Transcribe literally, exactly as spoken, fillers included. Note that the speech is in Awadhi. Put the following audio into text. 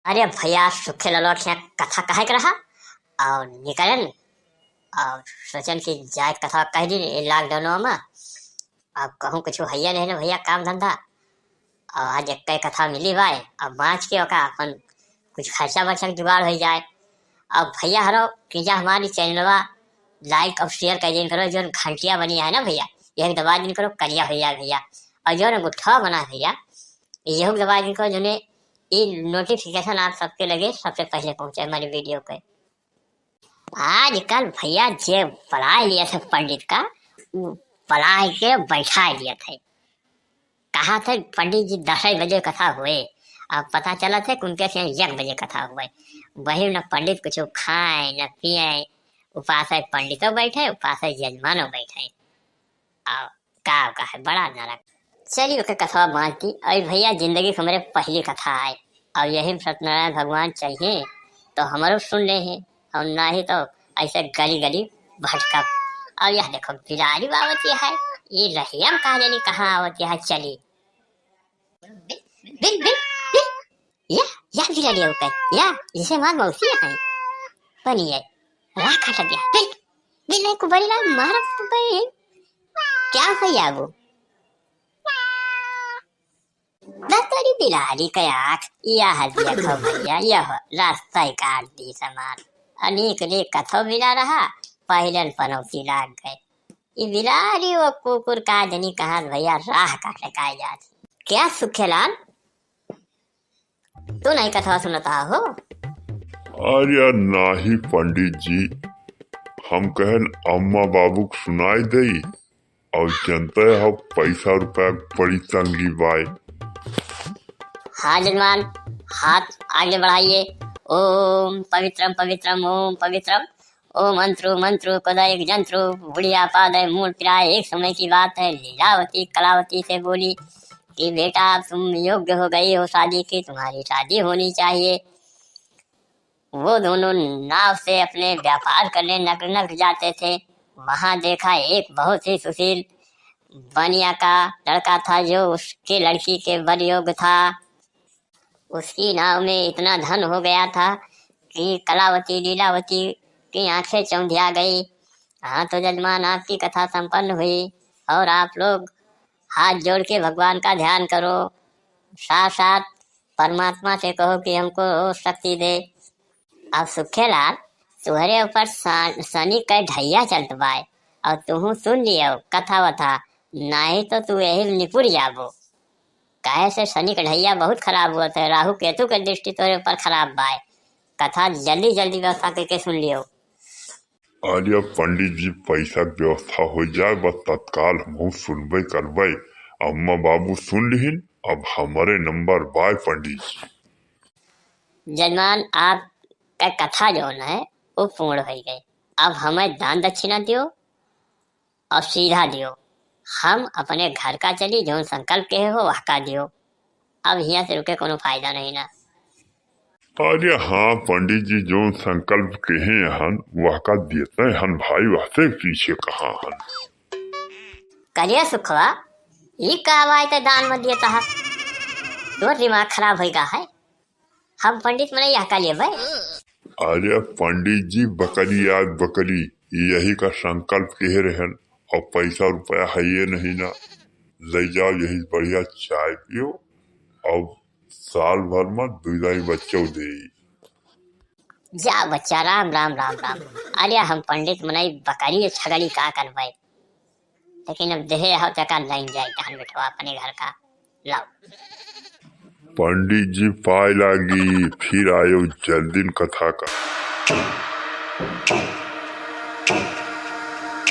अरे भइया, सुखे ललवा के यहाँ कथा कहे के रहा और निकलन और सोचन कि जाए कथा कह दिन ये lockdown में। अब कहूँ कुछ हइया नहीं ना भइया काम धंधा, और आज एक कथा मिली बाय, अब बाँच के ओका अपन कुछ खर्चा बर्चा के जुगाड़ हो जाए। अब भइया हरो कि जा हमारी चैनलवा like और share कर दिन करो, जो घंटिया बनी है ना भइया, यह दबा दिन करो, करिया हो जाए भइया। और जो अंगूठा बना है भइया, यह दबा दिन करो, जो ने ई notification आप सबके लगे सबसे पहले पहुँचे हमारी video पे। आजकल भइया जे बलाय लिया थे पंडित का, उ बलाय के बैठाय लिया थे। कहा थे पंडित जी दस बजे कथा हुए, अब पता चला थे कि उनके से एक बजे कथा हुए। वही न पंडित कुछ खाए न पिए, उपास है पंडितो बैठे, उपास है जजमानो बैठे। और का का है, बड़ा नरक। चलिए, ओके कथवा बाँच दी। अरे भइया, जिंदगी के हमरे पहली कथा आए, और यही में सत्यनारायण भगवान चाहिए तो हमरो सुन ले हैं, और नाही तो ऐसे गली गली भटकब। और यह देखो, बिलारी आवती है, ये रहिया में कहाँ जानी कहाँ आवती है। चली, बिल, बिल, बिल, बिल। या, या बिलारी आउ का? या, जिसे मार मौसी है। बनी है। राह काट दिया। बिल, बिल, नहीं, कुबरी ला मार तो बे। क्या हो या वो? दतरी बिलारी का आँख, या हदिया खो भइया, या हो, रास्ता ही काट दी समान। अनेक रे कथो बिला रहा, पहिलन पनौती लाग गए। ई बिलारी वो कुकुर का जनी कहाँ भइया राह काटे का जात। क्या सुखेलाल? तू नहीं कथवा सुनता हो? अरे नाही पंडित जी, हम कहन अम्मा बाबू के सुनाई दई, और जनते हो पैसा रुपया के बड़ी तंगी बाय। हाँ जजमान, हाथ आगे बढ़ाइए। ओम पवित्रम पवित्रम ओम पवित्रम, ओम अंतरु मंतरु कोदय जंतरु, बुढ़िया पादय मूल पिराय। एक समय की बात है, लीलावती कलावती से बोली कि बेटा, अब तुम योग्य हो गई हो शादी की, तुम्हारी शादी होनी चाहिए। वो दोनों नाव से अपने व्यापार करने नगर नगर जाते थे। वहाँ देखा एक बहुत ही सुशील बनिया का लड़का था, जो उसके लड़की के वर योग्य था। उसकी नाव में इतना धन हो गया था कि कलावती लीलावती की आंखें चौंधिया गई। हाँ तो जजमान, आपकी कथा संपन्न हुई और आप लोग हाथ जोड़ के भगवान का ध्यान करो, साथ साथ परमात्मा से कहो कि हमको शक्ति दे। अब सुखेलाल, तुहरे ऊपर सा-, शनि के ढैया चलत बाय, और तुहू सुन लियो कथा वथा, नाही तो तू यही निपुर जाबो। काहे से शनि के ढैया बहुत खराब हुआ था, राहु केतु के दृष्टि तोरे ऊपर खराब बाय। कथा जल्दी जल्दी व्यवस्था करके सुन लियो। अरे पंडित जी, पैसा के व्यवस्था हो जाए, बस तत्काल हमहू सुनबे करबे। अम्मा बाबू सुन लिहिन, अब हमारे नंबर बाय पंडित जी। जजमान, आपका कथा जौन है, वो पूर्ण हो गए। अब हमें दान दक्षिणा दियो और सीधा दियो। हम अपने घर का चली, जौन संकल्प के हो, वह का दियो। अब हियाँ से रुके कोनो फायदा नहीं ना। अरे हाँ पंडित जी, जौन संकल्प के हैं हन, वह का देते हन भाई, वह से पीछे कहाँ हन। करिया सुखवा, ई का आवाज ते दान में देता है? तोर दिमाग खराब होइगा है। हम पंडित मने यह का लेबे? अरे पंडित जी, बकरी आज बकरी, यही का संकल्प के रहन, और पैसा रुपया है ये नहीं ना, ले जाओ यही बढ़िया चाय पियो, और साल भर में दुई दाई बच्चों दे। जा बच्चा, राम, राम, राम, राम। अरे हम पंडित मनई बकरी छगड़ी का करबे? लेकिन अब देहे हो तका लाइन जाए तहन बेटवा अपने घर का। लाओ। पंडित जी पाए लागी, फिर आयो जल्दिन कथा का।